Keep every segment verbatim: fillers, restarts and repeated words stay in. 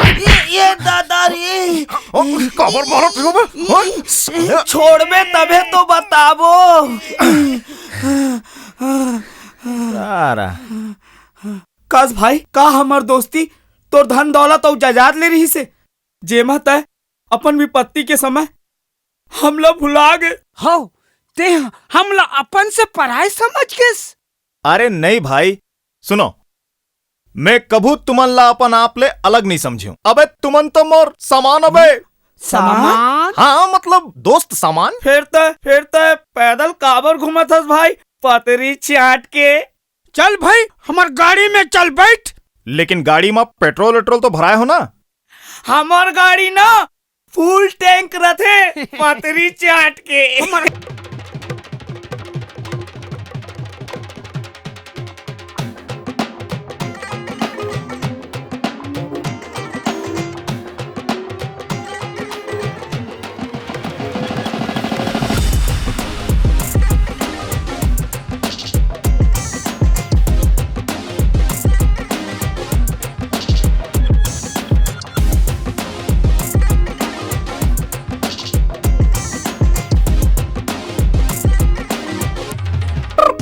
ये, ये दादा रे। काबर मारत हो बे? हाँ? छोड़बे तभे तो बताबो। सारा। कस भाई, का हमर दोस्ती तोर धन दौलत अउ जायदाद ले रहिस हे, जेमा तै अपन विपत्ति के समय हमला भुला गे? हव, तें हमला अपन से पराय समझ गेस। अरे नहीं भाई, सुनो, मैं कभू तुमन ला अपन आप ले अलग नहीं समझियो। अबे तुमन तो मोर समान अबे। समान? हाँ, मतलब दोस्त समान। फेर तै, फेर तै पैदल काबर घूमत हस भाई, पतरी चाट के? चल भाई, हमर गाड़ी में चल, बैठ। लेकिन गाड़ी में पेट्रोल वेट्रोल तो भराए हो ना? हमर गाड़ी ना फुल टैंक रथे, पतरी चाट के। हमर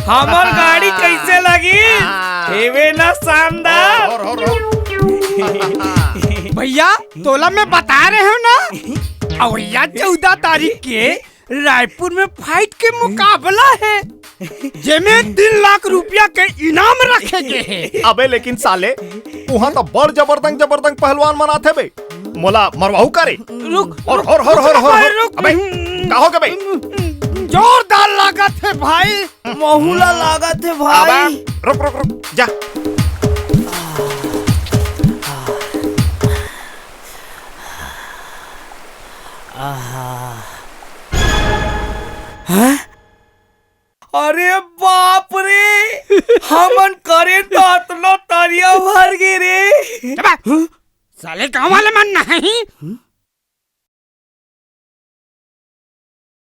हमर गाड़ी कैसे लगी? हाँ। हेवे ना शानदार? और, और, और। भैया, तोला मैं बता रहे हो ना, अवइया चौदह तारीख के रायपुर में फाइट के मुकाबला हे, जेमे तीन लाख रुपया के इनाम रखे गे हे। अबे लेकिन साले, उहाँ तो बड़ जबरदंग जबरदंग पहलवान मन आथे बे। मोला मरवाहू का रे? रुक, और, रुक, और, और, रुक और, और, भाई, और। रुक। अबे, का हो गे बे? जोरदार लागत हे भाई। महू ला लागत हे भाई। अबे, रुक, रुक, रुक, जा। हैं? अरे बाप रे, हमन करे तो अतना तरिया भर गे रे। चुप! साले गांव वाले मन नहीं।